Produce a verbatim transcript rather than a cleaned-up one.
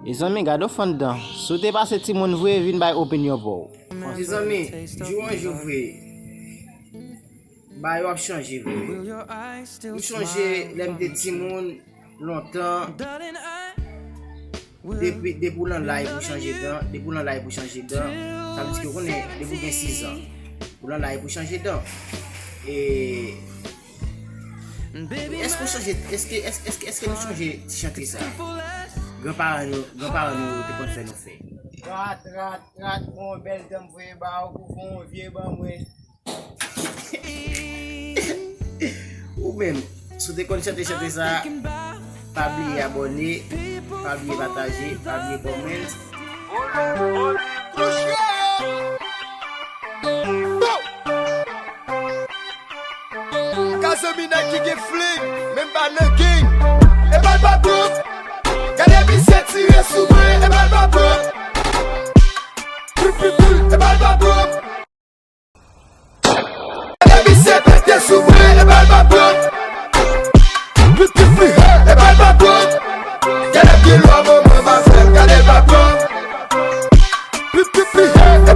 Mezanmi, gade w fann dan. Si w te pase timoun vre, vin bay opinyon pa w. Mezanmi, jou an jou vre, bagay yo ap chanje vre. M sonje lè m te timoun lontan, depi, depi w lan laj pou chanje dan, depi w lan laj pou chanje dan, sa vle di ke w konnen depi w gen sizan, w lan laj pou chanje dan. E Èske w sonje, èske, èske, èske, èske nou sonje ti chante sa? Granparan nou, granparan nou te konn fè nou fè. Rat, rat, rat, pran yon bèl dan m voye ba ou, pou fè yon vye ban mwen. Ou menm, si w te konn chante chante sa, pa bliye abòne, pa bliye pataje, pa bliye kòmante. Ka zanmi nèg ki gen fling, menm pa nan gang. E bal pa pran. Gade misye tire sou mwen, e bal pa pran. Pi, pi, pi, e bal pa pran. Gade misye pete sou mwen, e bal pa pran. Pi, pi, pi, e bal pa pran. Gade pye lwa manman m a fè m, gade pa pran. Pi, pi, pi, e bal